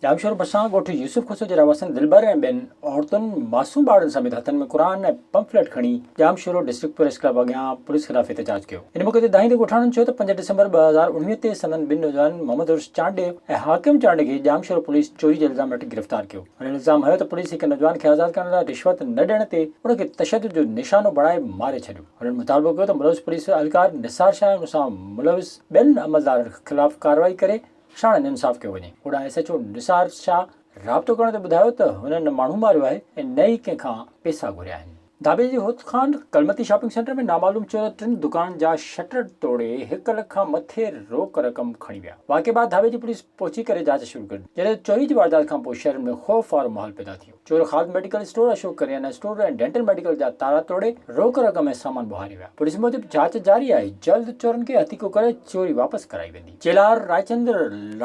ڄامشورو ڀرسان ڳوٺ يوسف کوسو جي رهواسين دلبر ۽ ٻين عورتن معصوم ٻارڙن سميت هٿن ۾ قرآن ۽ پمفليٽ کڻي ڄامشورو ڊسٽرڪٽ پريس ڪلب اڳيان پوليس خلاف احتجاج ڪيو. ان موقعي تي دانهيندي ڳوٺاڻن چيو ته 5 ڊسمبر 2019 تي سندن ٻن نوجوانن محمد عرس چانڊيو ۽ حاڪم چانڊيو کي ڄامشورو پوليس چوري جي الزام هيٺ گرفتار ڪيو. هنن الزام هنيو ته پوليس هڪ نوجوان کي آزاد ڪرڻ لاء رشوت نه ڏيڻ تي ان کي تشدد جو نشانو بڻائي ماري ڇڏيو. هنن مطالبو ڪيو ته ملوث پوليس اهلڪار نثار شاهه ۽ ان سان ملوث ٻين عملدارن خلاف ڪارروائي ڪري ساڻن انصاف ڪيو وڃي. هوڏانهن S H O Nisar Shah رابطو ڪرڻ تي ٻڌايو ته هن نه ماڻهو ماريو آهي ۽ نه ئي ڪنهن کان پيسا گهريا آهن. ڌاٻيجي جي هوت خان ڪلمتي شاپنگ سينٽر ۾ نامعلوم چور ٽن دڪانن جا شٽر ٽوڙي هڪ لک کان مٿي روڪ رقم کڻي ويا. واقعي بعد ڌاٻيجي پوليس پهچي ڪري جاچ شروع ڪئي جڏهن ته چوري جي واردات کانپوء شهرين ۾ خوف وارو ماحول پيدا ٿي ويو. چور Khalid medical store, Ashok Kirana store ۽ dental medical جا تارا ٽوڙي روڪ رقم ۽ سامان ٻهاري ويا. پوليس موجب جاچ جاري آهي، جلد چورن کي هٿيڪو ڪري چوري واپس ڪرائي ويندي. Chelar Raichand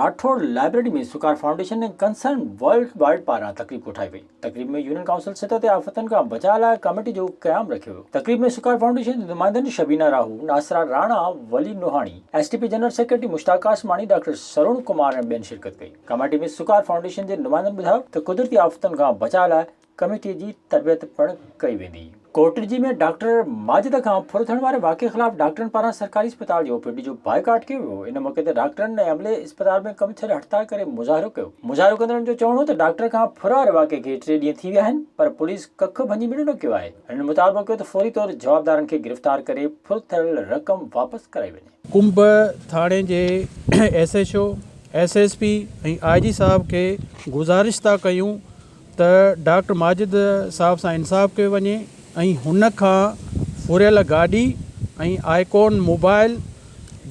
Rathore library ۾ Sukar foundation ۽ concern world wide پاران تقريب ڪوٺائي وئي. تقريب ۾ يونين ڪائونسل سطح تي آفتن کان بچاء لاء ڪميٽي جو قيام رکيو ويو. تقريب ۾ سڪار فائونڊيشن جي نمائندن Shabina Rahu, Nasira Rana, Wali Nohani, S T P general secretary Mushtaq Qasmani, doctor Saroon Kumar ۽ ٻين شرڪت ڪئي. ڪميٽي ۾ سڪار فائونڊيشن جي نمائندن ٻڌايو ته قدرتي آفتن کان بچاء لاء ڪميٽي جي تربيت پڻ ڪئي ويندي. ڪوٽڙي ۾ ڊاڪٽر ماجد کان ڦر ٿيڻ واري واقعي خلاف ڊاڪٽرن پاران سرڪاري اسپتال جي او پي ڊي جو بائيڪاٽ ڪيو ويو. ان موقعي تي ڊاڪٽرن ۽ عملي اسپتال ۾ ڪم ڇڏي هڙتال ڪري مظاهرو ڪيو. مظاهرو ڪندڙن جو چوڻ هو ته ڊاڪٽر کان ڦر واري واقعي کي ٽي ڏينهن ٿي ويا آهن پر پوليس ڪک ڀڃي مڙيو نه ڪيو آهي. هنن مطالبو ڪيو ته فوري طور جوابدارن کي گرفتار ڪري ڦر ٿيل رقم واپس ڪرائي وڃي. ڪنب ٿاڻي جي S H O, S S P ۽ I G صاحب کي گذارش ٿا ڪيون ته ڊاڪٽر ماجد صاحب سان انصاف ڪيو وڃي ۽ هن کان ڦريل گاڏي ۽ آئيڪون موبائل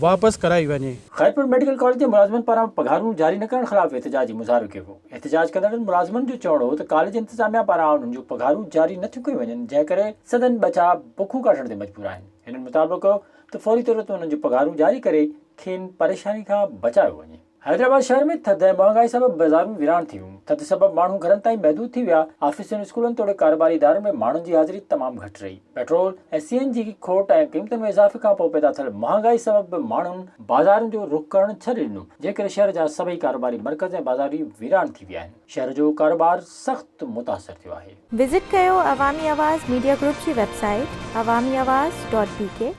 واپس ڪرائي وڃي. خيرپور ميڊيڪل ڪاليج جي ملازمن پاران پگهارون جاري نه ڪرڻ خلاف احتجاجي مظاهرو ڪيو ويو. احتجاج ڪندڙن ملازمن جو چوڻ هو ته ڪاليج انتظاميا پاران انهن جون پگهارون جاري نه ٿيون ڪيون وڃن جنهن ڪري سندن ٻچا بکون ڪاٽڻ تي مجبور آهن. هنن مطالبو ڪيو ته فوري طور تي انهن جون پگهارون جاري ڪري کين پريشاني کان بچايو وڃي. حيدرآباد شهر ۾ ٿڌ ۽ مهانگائي سبب بازارون ويران ٿي ويون، ٿڌ سبب ماڻهو گهرن تائين محدود ٿي ويا، آفيسن، اسڪولن توڙي ڪاروباري ادارن ۾ ماڻهن جي حاضري تمام گهٽ رهي، پيٽرول ۽ سي اين جي کوٽ ۽ قيمتن ۾ اضافي کانپوء پيدا ٿيل مهانگائي سبب به ماڻهن بازارن جو رخ ڪرڻ ڇڏي ڏنو، جنهن ڪري شهر جا سڀئي ڪاروباري مرڪز ۽ بازارون ويران ٿي ويا آهن، شهر جو ڪاروبار سخت متاثر ٿيو آهي. وزٽ ڪيو عوامي آواز ميڊيا گروپ جي web site Awami Awaz dot B K.